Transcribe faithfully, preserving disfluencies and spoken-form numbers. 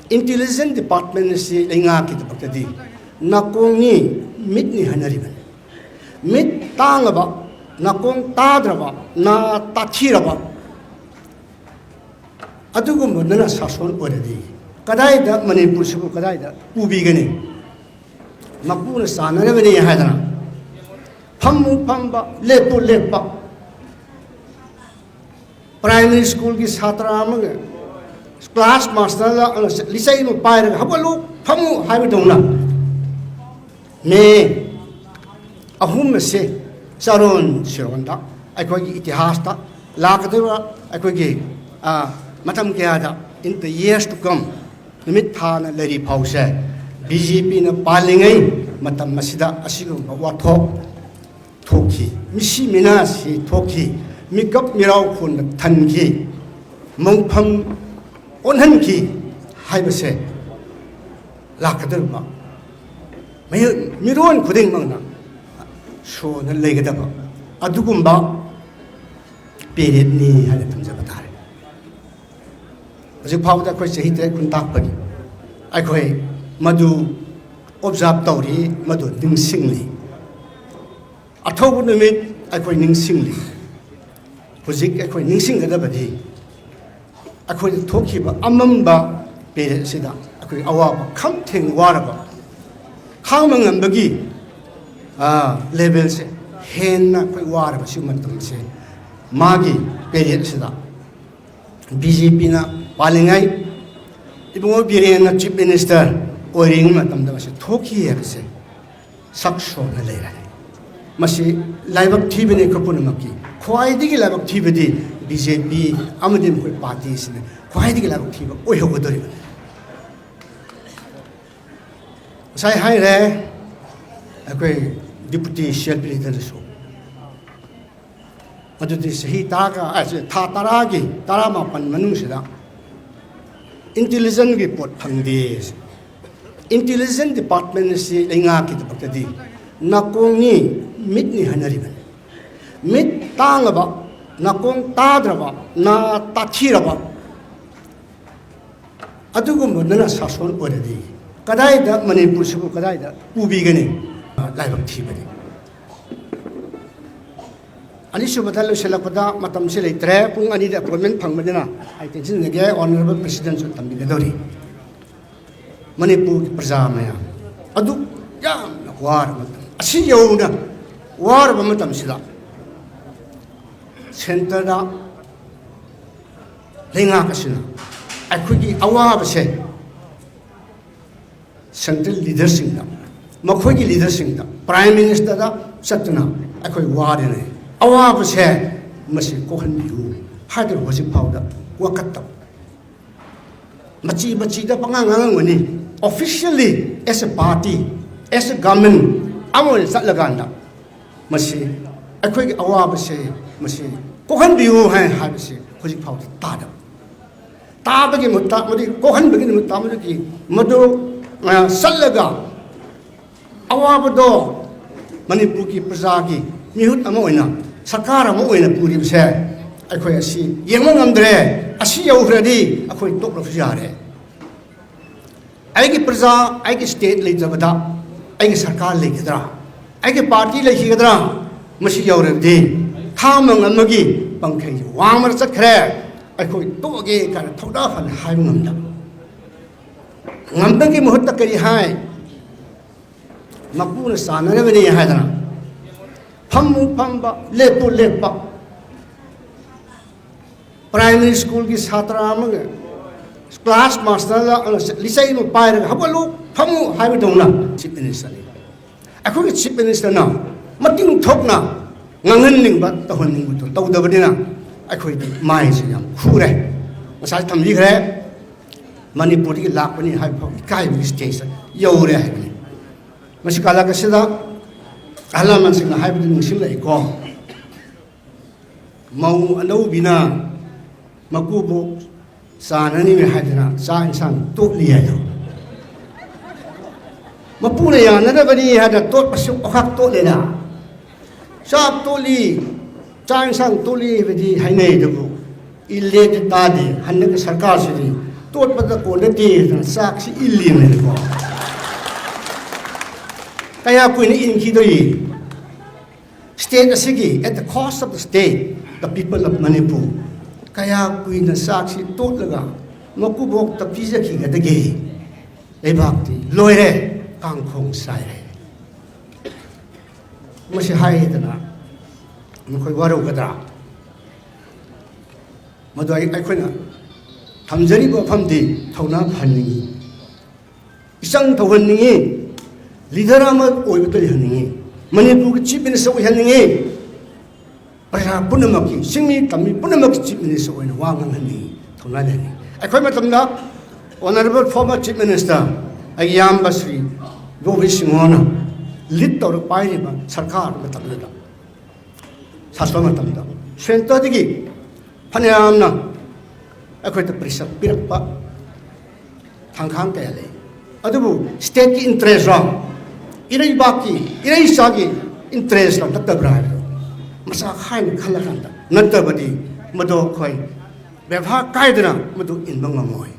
Intelligence Department ꯑꯁꯤ ꯂꯩꯉꯥꯛꯀꯤꯗꯃꯛꯇꯗꯤ ꯅꯥꯀꯣꯡꯅꯤ, ꯃꯤꯠꯅꯤ ꯍꯥꯏꯅꯔꯤꯕꯅꯤ꯫ ꯃꯤꯠ ꯇꯥꯡꯂꯕ, ꯅꯥꯀꯣꯡ ꯇꯥꯗ꯭ꯔꯕ, ꯅꯥ ꯇꯥꯊꯤꯔꯕ ꯑꯗꯨꯒꯨꯝꯕꯗꯨꯅ ꯁꯥꯁꯣꯟ ꯑꯣꯏꯔꯗꯤ ꯀꯗꯥꯏꯗ ꯃꯅꯤꯄꯨꯔꯁꯤꯕꯨ ꯀꯗꯥꯏꯗ ꯄꯨꯕꯤꯒꯅꯤ? ꯃꯄꯨꯅ ꯆꯥꯟꯅꯔꯕꯅꯤ ꯍꯥꯏꯗꯅ ꯐꯝꯃꯨ ꯐꯝꯕ, ꯂꯦꯞꯄꯨ ꯂꯦꯞꯄ, ꯄ꯭ꯔꯥꯏꯃꯔꯤ ꯁ꯭ꯀꯨꯜꯒꯤ ꯁꯥꯇ꯭ꯔ ꯑꯃꯒ ꯀ꯭ꯂꯥꯁ ꯃꯥꯁꯇꯔꯗ ꯂꯤꯆꯩ ꯑꯃ ꯄꯥꯏꯔꯒ "ꯍꯧꯒꯠꯂꯨ, ꯐꯝꯃꯨ" ꯍꯥꯏꯕꯗꯧꯅ ꯃꯦ ꯑꯍꯨꯝ ꯑꯁꯦ ꯆꯔꯣꯟ ꯁꯤꯔꯣꯟꯗ, ꯑꯩꯈꯣꯏꯒꯤ ꯏꯇꯤꯍꯥꯁꯇ ꯂꯥꯛꯀꯗꯧꯔꯤꯕ ꯑꯩꯈꯣꯏꯒꯤ, ꯑ, ꯃꯇꯝ ꯀꯌꯥꯗ, in the years to come, ꯅꯨꯃꯤꯠ ꯊꯥꯅ ꯂꯩꯔꯤ ꯐꯥꯎꯁꯦ, ꯕꯤ ꯖꯦ ꯄꯤꯅ ꯄꯥꯜꯂꯤꯉꯩ ꯃꯇꯝ ꯑꯁꯤꯗ ꯑꯁꯤꯒꯨꯝꯕ ꯋꯥꯊꯣꯛ ꯊꯣꯛꯈꯤ, ꯃꯤꯁꯤ ꯃꯤꯅꯥꯁꯤ ꯊꯣꯛꯈꯤ, ꯃꯤꯀꯞ ꯃꯤꯔꯥꯎ ꯈꯣꯟꯗ ꯊꯟꯈꯤ, ꯃꯣꯡꯐꯝ ꯑꯣꯟꯍꯟꯈꯤ ꯍꯥꯏꯕꯁꯦ ꯂꯥꯛꯀꯗꯧꯔꯤꯕ ꯃꯤꯑꯣ-, ꯃꯤꯔꯣꯟ ꯈꯨꯗꯤꯡꯃꯛꯅ ꯁꯣꯟꯅ ꯂꯩꯒꯗꯕ ꯑꯗꯨꯒꯨꯝꯕ ꯄꯦꯔꯦꯠꯅꯤ ꯍꯥꯏꯅ ꯊꯝꯖꯕ ꯇꯥꯔꯦ꯫ ꯍꯧꯖꯤꯛ ꯐꯥꯎꯕꯗ ꯑꯩꯈꯣꯏ ꯆꯍꯤ ꯇꯔꯦꯠ ꯈꯨꯟꯇꯥꯛꯄꯒꯤ ꯑꯩꯈꯣꯏ ꯃꯗꯨ ꯑꯣꯕꯖꯥꯔꯕ ꯇꯧꯔꯤ, ꯃꯗꯨ ꯅꯤꯡꯁꯤꯡꯂꯤ꯫ ꯑꯊꯧꯕ ꯅꯨꯃꯤꯠ ꯑꯩꯈꯣꯏ ꯅꯤꯡꯁꯤꯡꯂꯤ꯫ ꯍꯧꯖꯤꯛ ꯑꯩꯈꯣꯏ ꯅꯤꯡꯁꯤꯡꯒꯗꯕꯗꯤ ꯑꯩꯈꯣꯏꯗ ꯊꯣꯛꯈꯤꯕ ꯑꯃꯝꯕ ꯄꯦꯔꯦꯠꯁꯤꯗ ꯑꯩꯈꯣꯏ ꯑꯋꯥꯕ ꯈꯝ ꯊꯦꯡꯅ ꯋꯥꯔꯕ, ꯈꯥꯡꯕ ꯉꯝꯕꯒꯤ, ꯑ, ꯂꯦꯚꯦꯜꯁꯦ ꯍꯦꯟꯅ ꯑꯩꯈꯣꯏ ꯋꯥꯔꯕ ꯁꯤ ꯃꯇꯝꯁꯦ ꯃꯥꯒꯤ ꯄꯦꯔꯦꯠꯁꯤꯗ ꯕꯤ ꯖꯦ ꯄꯤꯅ ꯄꯥꯜꯂꯤꯉꯩ ꯏꯕꯨꯡꯉꯣ ꯕꯤꯔꯦꯟꯅ ꯆꯤꯐ ꯃꯤꯅꯤꯁꯇꯔ ꯑꯣꯏꯔꯤꯉꯩ ꯃꯇꯝꯗ ꯃꯁꯤ ꯊꯣꯛꯈꯤ ꯍꯥꯏꯕꯁꯦ ꯁꯛ ꯁꯣꯟꯅ ꯂꯩꯔꯦ꯫ ꯃꯁꯤ ꯂꯥꯏꯕꯛ ꯊꯤꯕꯅꯤ ꯑꯩꯈꯣꯏ ꯄꯨꯝꯅꯃꯛꯀꯤ꯫ ꯈ꯭ꯋꯥꯏꯗꯒꯤ ꯂꯥꯏꯕꯛ ꯊꯤꯕꯗꯤ ꯕꯤ ꯖꯦ ꯄꯤ ꯑꯃꯗꯤ ꯃꯈꯣꯏ ꯄꯥꯔꯇꯤꯁꯤꯅ ꯈ꯭ꯋꯥꯏꯗꯒꯤ ꯂꯥꯏꯕꯛ ꯊꯤꯕ ꯑꯣꯏꯍꯧꯒꯗꯧꯔꯤꯕꯅꯤ꯫ ꯉꯁꯥꯏ ꯍꯥꯏꯔꯦ ꯑꯩꯈꯣꯏ ꯗꯤꯄꯨꯇꯤ ꯁꯤ ꯑꯦꯜ ꯄꯤ ꯂꯤꯗꯔꯗꯁꯨ꯫ ꯑꯗꯨꯗꯤ ꯆꯍꯤ ꯇꯔꯥꯒ, ꯑ, ꯊꯥ ꯇꯔꯥꯒꯤ, ꯇꯔꯥꯃꯥꯄꯟ ꯃꯅꯨꯡꯁꯤꯗ ꯏꯟꯇꯦꯂꯤꯖꯦꯟꯁꯀꯤ ꯄꯣꯠ ꯐꯪꯗꯦ꯫ ꯏꯟꯇꯦꯂꯤꯖꯦꯟꯁ ꯗꯤꯄꯥꯔꯠꯃꯦꯟ ꯑꯁꯤ ꯂꯩꯉꯥꯛꯀꯤꯗꯃꯛꯇꯗꯤ ꯅꯥꯀꯣꯡꯅꯤ, ꯃꯤꯠꯅꯤ ꯍꯥꯏꯅꯔꯤꯕꯅꯤ꯫ ꯃꯤꯠ ꯇꯥꯡꯂꯕ, ꯅꯥꯀꯣꯡ ꯇꯥꯗ꯭ꯔꯕ, ꯅꯥ ꯇꯥꯊꯤꯔꯕ ꯑꯗꯨꯒꯨꯝꯕꯗꯨꯅ ꯁꯥꯁꯣꯟ ꯑꯣꯏꯔꯗꯤ ꯀꯗꯥꯏꯗ ꯃꯅꯤꯄꯨꯔꯁꯤꯕꯨ ꯀꯗꯥꯏꯗ ꯄꯨꯕꯤꯒꯅꯤ? ꯂꯥꯏꯕꯛ ꯊꯤꯕꯅꯤ꯫ ꯑꯅꯤꯁꯨꯕꯗ ꯂꯣꯏꯁꯤꯜꯂꯛꯄꯗ ꯃꯇꯝꯁꯤ ꯂꯩꯇ꯭ꯔꯦ, ꯄꯨꯡ ꯑꯅꯤꯗ ꯑꯦꯄꯣꯏꯟꯃꯦꯟ ꯐꯪꯕꯅꯤꯅ ꯑꯩ ꯇꯦꯟꯁꯤꯟꯖꯒꯦ, ꯑꯣꯅꯔꯦꯕꯜ ꯄ꯭ꯔꯁꯤꯗꯦꯟꯁꯨ ꯇꯝꯕꯤꯒꯗꯧꯔꯤ꯫ ꯃꯅꯤꯄꯨꯔꯒꯤ ꯄ꯭ꯔꯖꯥ ꯃꯌꯥꯝ ꯑꯗꯨ ꯌꯥꯝꯅ ꯋꯥꯔꯕ ꯃꯇꯝ, ꯑꯁꯤ ꯌꯧꯅ ꯋꯥꯔꯕ ꯃꯇꯝꯁꯤꯗ ꯁꯦꯟꯇꯔꯗ ꯂꯩꯉꯥꯛ ꯑꯁꯤꯅ ꯑꯩꯈꯣꯏꯒꯤ ꯑꯋꯥꯕꯁꯦ ꯁꯦꯟꯇ꯭ꯔꯦꯜ ꯂꯤꯗꯔꯁꯤꯡꯗ, ꯃꯈꯣꯏꯒꯤ ꯂꯤꯗꯔꯁꯤꯡꯗ, ꯄ꯭ꯔꯥꯏꯝ ꯃꯤꯅꯤꯁꯇꯔꯗ ꯆꯠꯇꯨꯅ ꯑꯩꯈꯣꯏ ꯋꯥꯔꯦꯅꯦ, ꯑꯋꯥꯕꯁꯦ ꯃꯁꯤ ꯀꯣꯛꯍꯟꯕꯤꯌꯨ ꯍꯥꯏꯗꯅ ꯍꯧꯖꯤꯛ ꯐꯥꯎꯗ ꯋꯥꯀꯠꯇꯕ꯫ ꯃꯆꯤ ꯃꯆꯤꯗ ꯄꯉꯥꯡ ꯉꯥꯡꯉꯝꯒꯅꯤ꯫ Officially, as a party, as a government ꯑꯃ ꯑꯣꯏꯅ ꯆꯠꯂꯀꯥꯟꯗ ꯃꯁꯤ ꯑꯩꯈꯣꯏꯒꯤ ꯑꯋꯥꯕꯁꯦ ꯃꯁꯤ ꯀꯣꯛꯍꯟꯕꯤꯌꯨ ꯍꯥꯏ ꯍꯥꯏꯕꯁꯤ ꯍꯧꯖꯤꯛ ꯐꯥꯎꯗ ꯇꯥꯗꯕ꯫ ꯇꯥꯕꯒꯤ ꯃꯍꯨꯠꯇ, ꯃꯗꯨ ꯀꯣꯛꯍꯟꯕꯒꯤ ꯃꯍꯨꯠꯇ, ꯃꯗꯨꯒꯤ, ꯃꯗꯨ, ꯑ, ꯆꯠꯂꯒ ꯑꯋꯥꯕꯗꯣ ꯃꯅꯤꯄꯨꯔꯒꯤ ꯄ꯭ꯔꯖꯥꯒꯤ ꯃꯤꯍꯨꯠ ꯑꯃ ꯑꯣꯏꯅ, ꯁꯔꯀꯥꯔ ꯑꯃ ꯑꯣꯏꯅ ꯄꯨꯔꯤꯕꯁꯦ ꯑꯩꯈꯣꯏ ꯑꯁꯤ ꯌꯦꯡꯕ ꯉꯝꯗ꯭ꯔꯦ꯫ ꯑꯁꯤ ꯌꯧꯈ꯭ꯔꯗꯤ ꯑꯩꯈꯣꯏ ꯇꯣꯛꯂꯕꯁꯨ ꯌꯥꯔꯦ꯫ ꯑꯩꯒꯤ ꯄ꯭ꯔꯖꯥ, ꯑꯩꯒꯤ ꯁ꯭ꯇꯦꯠ ꯂꯩꯇꯕꯗ ꯑꯩꯒꯤ ꯁꯔꯀꯥꯔ ꯂꯩꯒꯗ꯭ꯔꯥ? ꯑꯩꯒꯤ ꯄꯥꯔꯇꯤ ꯂꯩꯈꯤꯒꯗ꯭ꯔꯥ? ꯃꯁꯤ ꯌꯧꯔꯕꯗꯤ ꯈꯥꯡꯕ ꯉꯝꯕꯒꯤ ꯄꯪꯈꯩꯁꯦ ꯋꯥꯡꯃꯗ ꯆꯠꯈ꯭ꯔꯦ꯫ ꯑꯩꯈꯣꯏ ꯇꯣꯛꯑꯒꯦ ꯀꯥꯏꯅ ꯊꯧꯗꯥ ꯐꯅ ꯍꯥꯏꯕ ꯉꯝꯗꯕ꯫ ꯉꯝꯕꯒꯤ ꯃꯍꯨꯠꯇ ꯀꯔꯤ ꯍꯥꯏ? ꯃꯄꯨꯅ ꯆꯥꯟꯅꯔꯕꯅꯤ ꯍꯥꯏꯗꯅ ꯐꯝꯃꯨ ꯐꯝꯕ, ꯂꯦꯞꯄꯨ ꯂꯦꯞꯄ꯫ ꯄ꯭ꯔꯥꯏꯃꯔꯤ ꯁ꯭ꯀꯨꯜꯒꯤ ꯁꯥꯇ꯭ꯔ ꯑꯃꯒ ꯀ꯭ꯂꯥꯁ ꯃꯥꯁꯇꯔꯗ ꯂꯤꯆꯩ ꯑꯃ ꯄꯥꯏꯔꯒ "ꯍꯧꯒꯠꯂꯨ, ꯐꯝꯃꯨ" ꯍꯥꯏꯕꯗꯧꯅ ꯆꯤꯐ ꯃꯤꯅꯤꯁꯇꯔꯅꯤ꯫ ꯑꯩꯈꯣꯏꯒꯤ ꯆꯤꯐ ꯃꯤꯅꯤꯁꯇꯔꯅ ꯃꯇꯤꯡ ꯊꯣꯛꯅ ꯉꯥꯡꯍꯟꯅꯤꯡꯕ, ꯇꯧꯍꯟꯅꯤꯡꯕꯗꯨ ꯇꯧꯗꯕꯅꯤꯅ ꯑꯩꯈꯣꯏꯗꯤ ꯃꯥꯏꯁꯦ ꯌꯥꯝ ꯈꯨꯔꯦ꯫ ꯉꯁꯥꯏ ꯊꯝꯕꯤꯈ꯭ꯔꯦ, ꯃꯅꯤꯄꯨꯔꯗꯒꯤ ꯂꯥꯛꯄꯅꯤ ꯍꯥꯏꯕ ꯐꯥꯎ ꯏꯀꯥꯏꯕꯒꯤ ꯁ꯭ꯇꯦꯖꯇ ꯌꯧꯔꯦ ꯍꯥꯏꯕꯅꯤ꯫ ꯃꯁꯤ ꯀꯥꯂꯛ ꯑꯁꯤꯗ ꯑꯍꯜ ꯂꯃꯟꯁꯤꯡꯅ ꯍꯥꯏꯕꯗꯨ ꯅꯤꯡꯁꯤꯡꯂꯛꯏꯀꯣ꯫ ꯃꯧ ꯑꯅꯧꯕꯤꯅ ꯃꯀꯨꯕꯣꯛ ꯆꯥꯅꯅꯤꯅꯦ ꯍꯥꯏꯗꯅ ꯆꯥꯛ ꯏꯟꯁꯥꯡ ꯇꯣꯠꯂꯤ ꯍꯥꯏꯗꯣ꯫ ꯃꯄꯨꯅ ꯌꯥꯅꯅꯕꯅꯤ ꯍꯥꯏꯗꯅ ꯇꯣꯠꯄꯁꯨ ꯑꯣꯈꯥꯛ ꯇꯣꯠꯂꯦꯅ꯫ ꯆꯥꯛ ꯇꯣꯠꯂꯤ, ꯆꯥꯛ ꯏꯟꯁꯥꯡ ꯇꯣꯠꯂꯤ ꯍꯥꯏꯕꯗꯤ ꯍꯥꯏꯅꯩ, ꯑꯗꯨꯕꯨ ꯏꯜꯂꯦꯗꯤ ꯇꯥꯗꯦ꯫ ꯍꯟꯗꯛꯀꯤ ꯁꯔꯀꯥꯔꯁꯤꯗꯤ ꯇꯣꯠꯄꯗ ꯀꯣꯟꯅꯗꯦꯗꯅ ꯆꯥꯛꯁꯤ ꯏꯜꯂꯤꯕꯅꯤꯀꯣ꯫ ꯀꯌꯥ ꯀꯨꯏꯅ ꯏꯟꯈꯤꯗꯣꯏ? State ꯑꯁꯤꯒꯤ, at the cost of the state, the people of Manipur, ꯀꯌꯥ ꯀꯨꯏꯅ ꯆꯥꯛꯁꯤ ꯇꯣꯠꯂꯒ ꯃꯀꯨꯕꯣꯛꯇ ꯄꯤꯖꯈꯤꯒꯗꯒꯦ? ꯂꯩꯕꯥꯛꯇꯤ ꯂꯣꯏꯔꯦ, ꯀꯥꯡꯈꯣꯡ ꯆꯥꯏꯔꯦ꯫ ꯃꯁꯤ ꯍꯥꯏꯗꯅ ꯃꯈꯣꯏ ꯋꯥꯔꯧꯒꯗ꯭ꯔꯥ? ꯃꯗꯨ ꯑꯩ-, ꯑꯩꯈꯣꯏꯅ ꯊꯝꯖꯔꯤꯕ ꯋꯥꯐꯝꯗꯤ ꯊꯧꯅꯥ ꯐꯍꯟꯅꯤꯡꯏ, ꯏꯆꯪ ꯊꯧꯍꯟꯅꯤꯡꯏ, leader ꯑꯃ ꯑꯣꯏꯕꯗ ꯂꯩꯍꯟꯅꯤꯡꯏ, ꯃꯅꯤꯄꯨꯔꯒꯤ Chief Minister ꯑꯣꯏꯍꯟꯅꯤꯡꯏ꯫ ꯄ꯭ꯔꯖꯥ ꯄꯨꯝꯅꯃꯛꯀꯤ, ꯆꯤꯡꯃꯤ ꯇꯝꯃꯤ ꯄꯨꯝꯅꯃꯛꯀꯤ Chief Minister ꯑꯣꯏꯅ ꯋꯥ ꯉꯥꯡꯍꯟꯅꯤꯡꯏ, ꯊꯧꯅꯥ ꯂꯩꯍꯟꯅꯤꯡꯏ꯫ ꯑꯩꯈꯣꯏ ꯃꯇꯝꯗ Honourable former Chief Minister, ꯑꯩꯒꯤ ꯏꯌꯥꯝꯕ ꯁ꯭ꯔꯤ ꯒꯣꯕꯤꯟ ꯁꯤꯡꯍꯅ lead ꯇꯧꯔ ꯄꯥꯏꯔꯤꯕ ꯁꯔꯀꯥꯔ ꯃꯇꯝꯗꯨꯗ, ꯁꯥꯁꯟ ꯃꯇꯝꯗ centreꯗꯒꯤ ꯐꯅꯌꯥꯝꯅ ꯑꯩꯈꯣꯏꯗ pressure ꯄꯤꯔꯛꯄ ꯊꯥꯡꯈꯥꯡ ꯀꯌꯥ ꯂꯩ꯫ ꯑꯗꯨꯕꯨ stateꯀꯤ interestꯔꯣ, ꯏꯔꯩꯕꯥꯛꯀꯤ, ꯏꯔꯩꯆꯥꯒꯤ interestꯔꯣ ꯅꯠꯇꯕ꯭ꯔꯥ ꯍꯥꯏꯕꯗꯣ ꯃꯆꯥ ꯈꯥꯏꯅ ꯈꯜꯂꯀꯥꯟꯗ ꯅꯠꯇꯕꯗꯤ ꯃꯗꯨ ꯑꯩꯈꯣꯏ ꯕꯦꯕꯥꯔ ꯀꯥꯏꯗꯅ ꯃꯗꯨ ꯏꯟꯕ ꯉꯝꯃꯣꯏ꯫